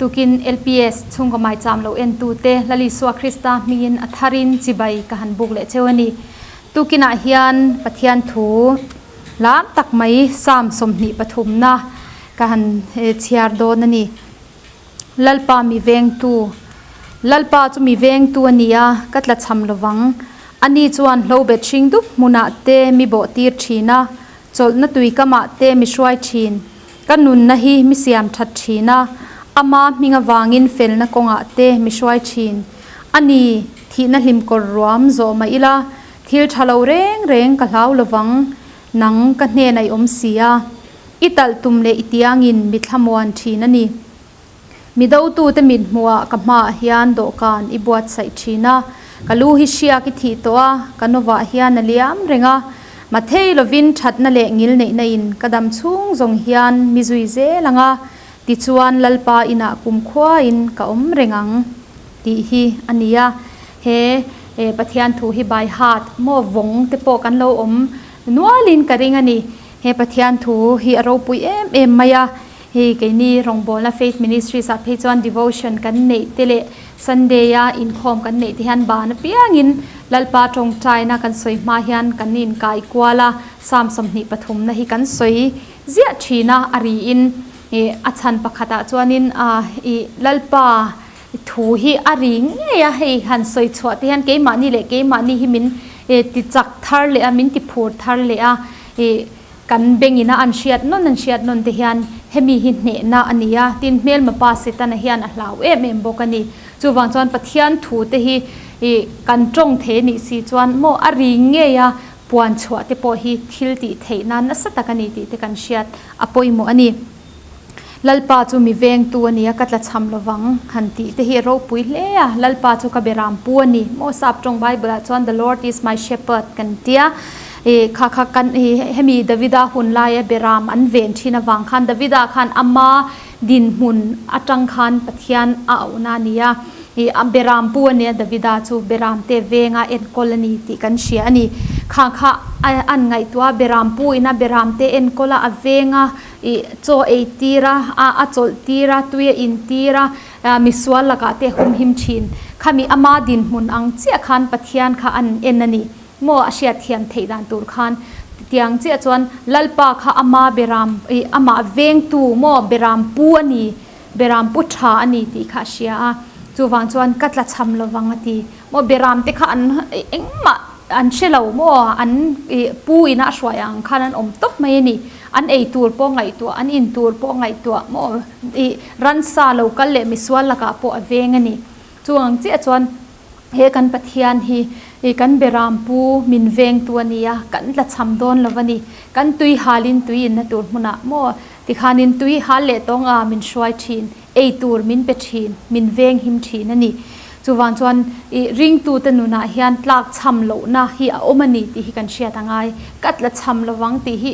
Tukin LPS chhungkaw maicham lo en tute Lal Isua Krista hmingin a tharin chibai ka han buk leh cheu a ni. Tukinah hian Pathian thu lam tak mai Psalm 23 na ka han chhiar dawn a ni. Lalpa mi vengtu Lalpa chu mi vengtu a ni a, ka tlachham lovang. Ani chuan hlobet hring dup hmunah te mi bawh tir thin a, chawlhna tui kamah te mi hruai thin. Ka nunna hi mi siam that thin a, ama hming avangin felna kawngah te mi hruai thin. A ni, thihna hlim kawr ruam zawh mah ila, thil tha lo reng reng ka hlau lovang, nang ka hnenah i awm si a. I talh tum leh i tiangin mi thlamuan thin a ni. Mi dotute mit hmuhah ka hmaah hian dawhkan i buatsaih thin a, ka lu hi hriak i thih tawh a, ka nawah hian a liam reng a. Mathei lovin thatna leh ngil neihna in ka dam chhung zawng hian mi zui zel ang a, tichuan Lalpa inah kumkhuain ka awm reng ang tih hi a ni a. He Pathian thu hi by heart maw vawng te pawh kan lo awm nualin ka ring a ni. He Pathian thu hi a ropui em em mai a. Hei keini rawngbawlna Faith Ministries ah phei chuan devotion kan neih te leh Sunday a inkhawm kan neih te hian ban apiangin Lalpa tawngtaina kan sawi hma hian kan inkai kual a, Psalm 23 na hi kan sawi ziah thin a, a riin ih a chhan pakhat ah chuanin ih Lalpa thu hi a ri ngei a, hei han sawi chhuah te hian keimahni leh keimahni hi min ti chak thar leh a, min ti phur thar leh a ih. Kan bengina an hriat nawn an hriat nawn te hian hemi hi hnehna a ni a, tin hmelma pa Setana hian a hlau em em bawk a ni. Chuvang chuan Pathian thu te hi ih kan tawng thei a nih si chuan maw a ri ngei a puan chhuah te pawh hi thil tih theih nan nasa tak a ni tih te kan hriat a pawimawh a ni. Lalpa chu mi vengtu a ni a, ka tlachham lovang han tih te hi a ropui hle a, Lalpa chu ka beram pu a ni. Maw sap tawng Bible ah chuan The Lord is my shepherd kan tia, ih kha kha kan ih hemi Davida hun laia beram an ven thin avang khan Davida khan ama dinhmun atang khan Pathian a auhna a ni a, ih a beram pu a nia Davida chu beram te venga enkawl a ni tih kan hria a ni. Kha kha an ngaihtuah a beram pu ina beram te enkawl a a venga Ih chaw ei tir a, a a chawlh tir a, tui a in tir a, misual lakah te a humhim thin. Khami ama dinhmun ang chiah khan Pathian kha an en a ni maw a hriatthiam theih dan tur khan. Tiang chiah chuan Lalpa kha ama beram ih amah vengtu maw beram pu a ni, beram pu tha a ni tih kha a hria a. Chuvang chuan ka tlachham lovang a ti. Maw beram te kha an engmah an hre lo maw an ih pu ina a hruai ang khan an awm tawp mai a ni. An ei tur pawh ngaihtuah, an in tur pawh ngaihtuah maw ih ransa lo kal leh misual lakah pawh a veng a ni. Chu ang chiah chuan he kan Pathian hi ih kan beram pu min vengtu a ni a, kan tla cham dawn lo a ni. Kan tui halin tui inna tur hmunah maw tikhanin tui hal leh tawng a min hruai thin. Ei tur min pe thin, min veng him thin a ni. Chuvang chuan i ringtute nunah hian tlak cham lohna hi a awm a ni tih hi kan hriat a ngai. Ka tla cham lovang tih hi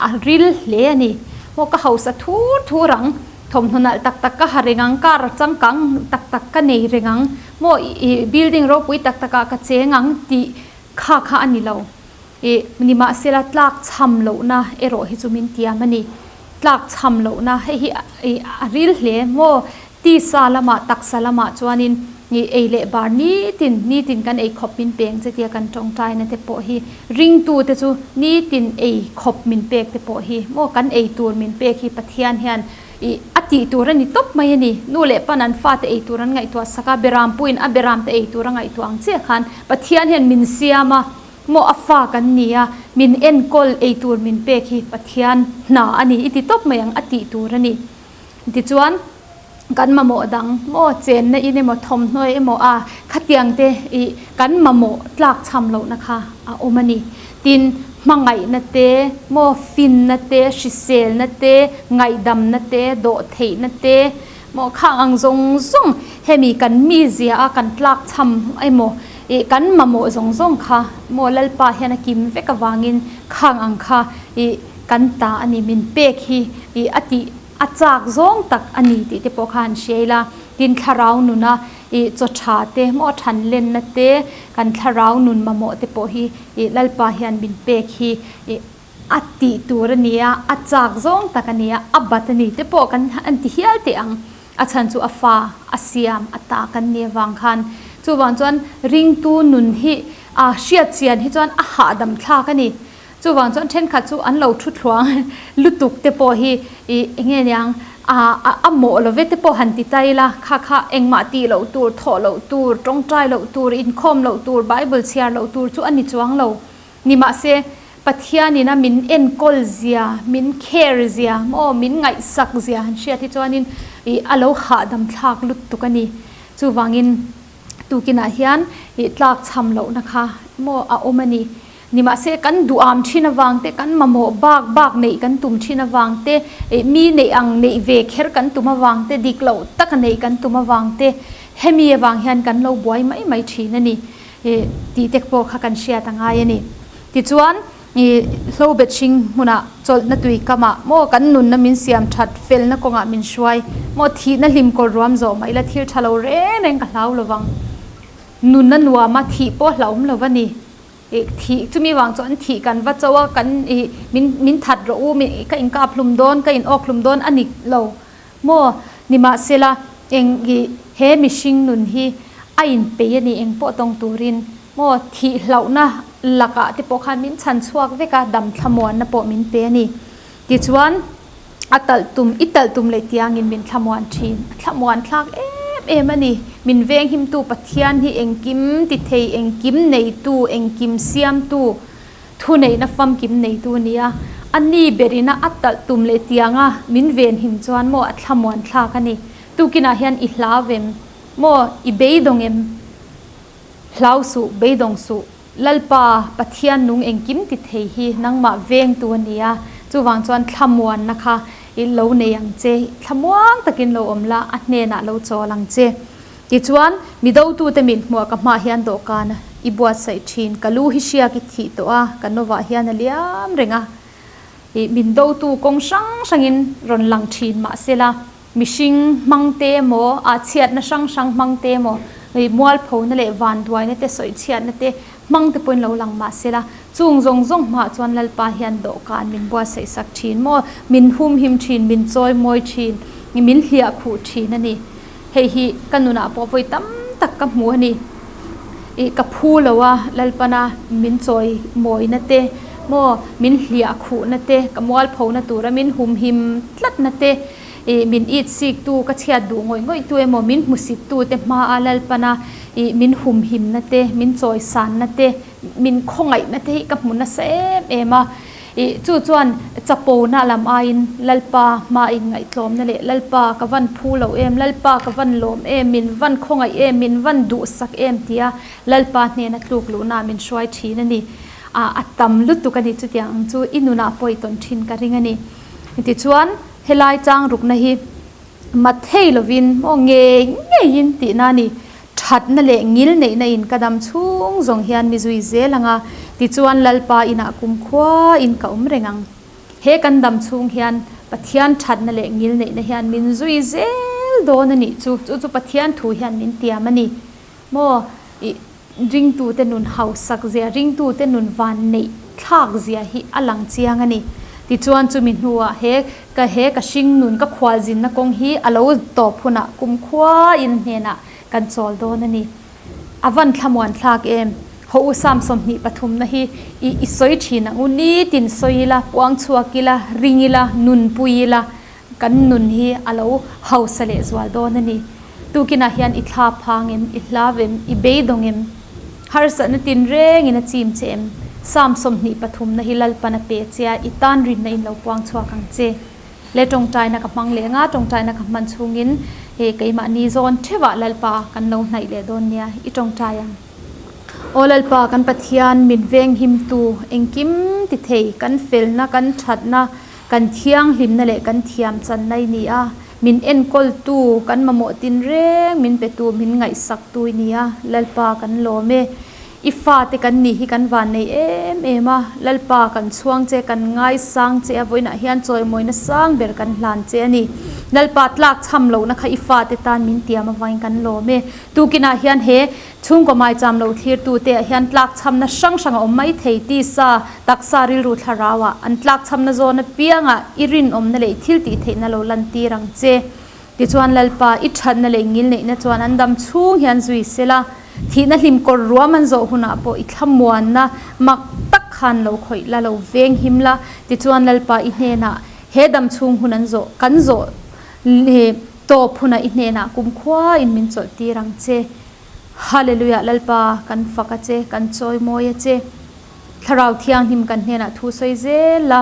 a ril hle a ni. Maw ka hausa thur thur ang, thawmhnaw nalh tak tak ka ha reng ang, car changkang tak tak ka nei reng ang, maw i building ropui tak takah ka cheng ang tih kha kha a ni lo. I nimahsela tlak cham lohna erawh hi chu min tiam a ni. Tlak cham lohna hei hi i a ril hle maw? Tisa lamah taksa lamah chuanin i ei leh bar nitin nitin kan ei khawp min peng che tia kan tawngtaina te pawh hi ringtute chu nitin ei khawp min pek te pawh hi maw kan ei tur min pek hi Pathian hian i a tih tur a ni tawp mai a ni. Nu leh pan an fate ei tur an ngaihtuah sak a, beram puiin a beramte ei tur a ngaihtuah ang chiah khan Pathian hian min siam a. Maw a fa kan ni a, min enkawl ei tur min pek hi Pathian hna a ni i ti tawp mai ang a tih tur a ni. Tichuan kan mamawh dang maw chenna in emaw thawmhnaw emaw a khatiang te ih kan mamawh tlak cham lohna kha a awm a ni. Tin hmangaihna te maw finna te hriselna te ngaihdamna te dawhtheihna te Maw khang ang zawng zawng hemi kan mizia a kan tlak cham emaw ih kan mamawh zawng zawng kha maw Lalpa hian a kim vek avangin khang ang kha ih kan ta a ni min pek hi ih a tih a chak zawng tak a ni tih te pawh kha han hria ila tin thlarau nuna ih chaw tha te maw than lenna te kan thlarau nun mamawh te pawh hi ih Lalpa hian min pek hi ih A tih tur a nia, a chak zawng tak a nia, a bat a ni te pawh kan an ti hial teh ang. A chhan chu a fa a siam a ta kan nih avang khan. Chuvang chuan ringtu nun hi a hriat chian hi chuan a hahdam thlak a ni. Chuvang chuan thenkhat chu an lo thu thluang lutuk te pawh hi ih eng nge niang a a mawh lo ve te pawh han ti ta ila kha kha engmah tih loh tur, thawh loh tur, tawngtai loh tur, inkhawm loh tur, Bible chhiar loh tur chu a ni chuang lo. Nimahse, Pathianin a min enkawl zia, min care zia maw, min ngaihsak zia han hriat hi chuanin ih a lo hahdam thlak lutuk a ni. Chuvangin tukinah hian ih tlak chham lohna kha maw a awm a ni. Nimahse, kan duham thin avang te, kan mamawh bak bak neih kan tum thin avang te, ih mi neih ang neih ve kher kan tum avang te, dik loh taka neih kan tum avang te, hemi avang hian kan lo buai mai mai thin a ni. Ih tih te pawh kha kan hriat a ngai a ni. Tichuan, ih hlobet hring hmunah chawlhna tui kamah maw kan nunna min siam that felna kawngah min hruai maw thihna hlim kawr ruam zawh mai la thil tha lo reng reng ka hlau lo vang. Nunna nuama thih pawh hlauhawm lo va ni. Ih thih chumi vang chuan thih kan va cho a kan ih min min that rawh u ka inkap hlum dawn ka in awk hlum dawn a ni lo. Maw? Nimahsela, eng i he mihring nun hi a inpeih a ni eng pawh tawng turin maw thih hlauhna lakah te pawh khan min chhan chhuak vek a, dam thlamuanna pawh min pe a ni. Tichuan, a talh tum, i talh tum leh tiangin min thlamuan thin. A thlamuan thlak em em a ni. Min venghimtu Pathian hi engkim tithei, engkim neitu, engkim siamtu, Thuneihna famkim neitu a ni a, a ni berina a talh tum leh tianga min venhim chuan maw a thlamuan thlak a ni. Tukinah hian i hlau em? Maw i beidawng em? Hlau suh, beidawng suh. Lalpa, Pathian nung engkim ti thei hi nangmah vengtu a ni a, chuvang chuan thlamuanna kha i lo nei ang che, thlamuang takin lo awm la, a hnenah lo chawl ang che. Tichuan, mi dotute mit hmuah ka hmaah hian dawhkan i buatsaih thin. Ka lu hi hriak i thih tawh a, ka novah hian a liam reng a. Ih, min dotu kawng hrang hrangin rawn lang thin mahsela, mihring hmang te emaw, ah chhiatna hrang hrang hmang te emaw, ih, mualphona leh vanduaina te, sawichhiatna te hmang te pawhin lo lang mahsela, chung zawng zawng hmaah chuan Lalpa hian dawhkan min buatsaih sak thin maw, min humhim thin, min chawimawi thin, min hliahkhuh thin a ni. Hei hi ka nunah pawh vawi tam tak ka hmu a ni. Ih ka phu lo a, Lalpana min chawi mawina te, maw min hliah khuhna te, ka mualphona tura min humhim tlatna te, ih min it siktu, ka chhiat duh ngawih ngawih tu emaw min hmusittu te hmaa Lalpana ih min humhimna te, min chawi sanna te, min khawngaihna te hi ka hmu nasa em em a. Ih, chu chuan chapona lam aiin Lalpa hma inngaihtlawmna leh Lalpa ka van phu lo em, Lalpa ka van lawm em, min van khawngaih em, min van duhsak em tia Lalpa hnena tluk luhna min hruai thin a ni. A, a tam lutuk a ni chutiang ang chu i nunah pawh i tawn thin ka ring a ni. Tichuan, helai chang rukna hi Mathei lovin maw ngei ngeiin tihna a ni. Thatna leh ngil neihna in ka dam chhung zawng hian mi zui zel ang a, tichuan Lalpa inah kumkhua in ka awm reng ang. He kan dam chhung hian Pathian thatna leh ngil neihna hian min zui zel dawn a nih chu, chu chu Pathian thu hian min tiam a ni. Maw i ringtute nun hausak zia, ringtute nun van neih thlak zia hi a lang chiang a ni. Tichuan chumi hnuah he ka he ka hring nun ka khualzinna kawng hi a lo tawp hunah kumkhua in hnenah kan chawl dawn a ni. A van thlamuan thlak em? Haw u Sam 23 na hi i i sawi thin ang u, nitin sawi ila, puang chhuak ila, ring ila, nunpui ila, kan nun hi a lo hausa leh zual dawn a ni. Tukinah hian i thla phang em, i hlav em, i beidawng em? Harsatna tinrengin a chim che em? Sam 23 na hi Lalpan a pe che a, i tan rinna in lo puang chhuak ang che. Le tawngtaina ka hmang leh nga, tawngtaina ka hman chhungin he keimahni zawn theuhah Lalpa kan lo hnaih leh dawn nia, i tawngtai ang. Aw Lalpa kan Pathian min venghimtu, engkim ti thei, kan felna, kan thatna, kan thianghlimna leh kan thiam channa i ni a. Min enkawltu, kan mamawh tinreng min petu, min ngaihsaktu i ni a, Lalpa kan lawm e. I fate kan nih hi kan vannei em em a, Lalpa kan chhuang che, kan ngaisang che a, vawiinah hian chawimawina sang ber kan hlan che a ni. Lalpa tlak chham lohna kha i fate tan min tiam avangin kan lawm e. Tukinah hian he Chhungkaw maicham lo thlirtute ah hian tlakchhamna hrang hrang a awm mai thei tisa, taksa rilru thlarauah an tlakchhamna zawn apiangah i rinawmna leh i thil tih theihna lo lantir ang che. Tichuan Lalpa, i thatna leh ngilneihna chuan an dam chhung hian zui sela, thihna hlim kawr ruam an zawh hunah pawh i thlamuanna mak tak khan lo khawih la, lo veng him la. Tichuan Lalpa, i hnenah he dam chhung hun an zawh, kan zawh leh tawp hunah i hnenah kumkhua in min chawlh tir ang che. Hallelujah Lalpa, kan fak a che, kan chawimawi a che. Thlarau Thianghlim kan hnenah thu sawi zel la.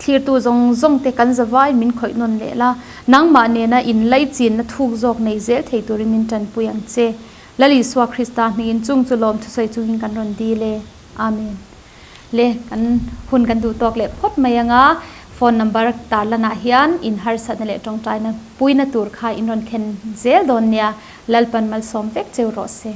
Thlirtu zawng zawng te kan zavai min khawih nawn leh la, nangmah nena in laichinna thuk zawk nei zel thei turin min tanpui ang che. Lal Isua Krista hmingin chung chu lawm thusawi chungin kan rawn dil e. Amen. Le, kan hun kan duh tawk leh phawt mai anga, phone number tarlanah hian in harsatna leh tawngtaina puina tur kha in rawn thlen zel dawn nia, Lalpan malsawm vek cheu rawh se.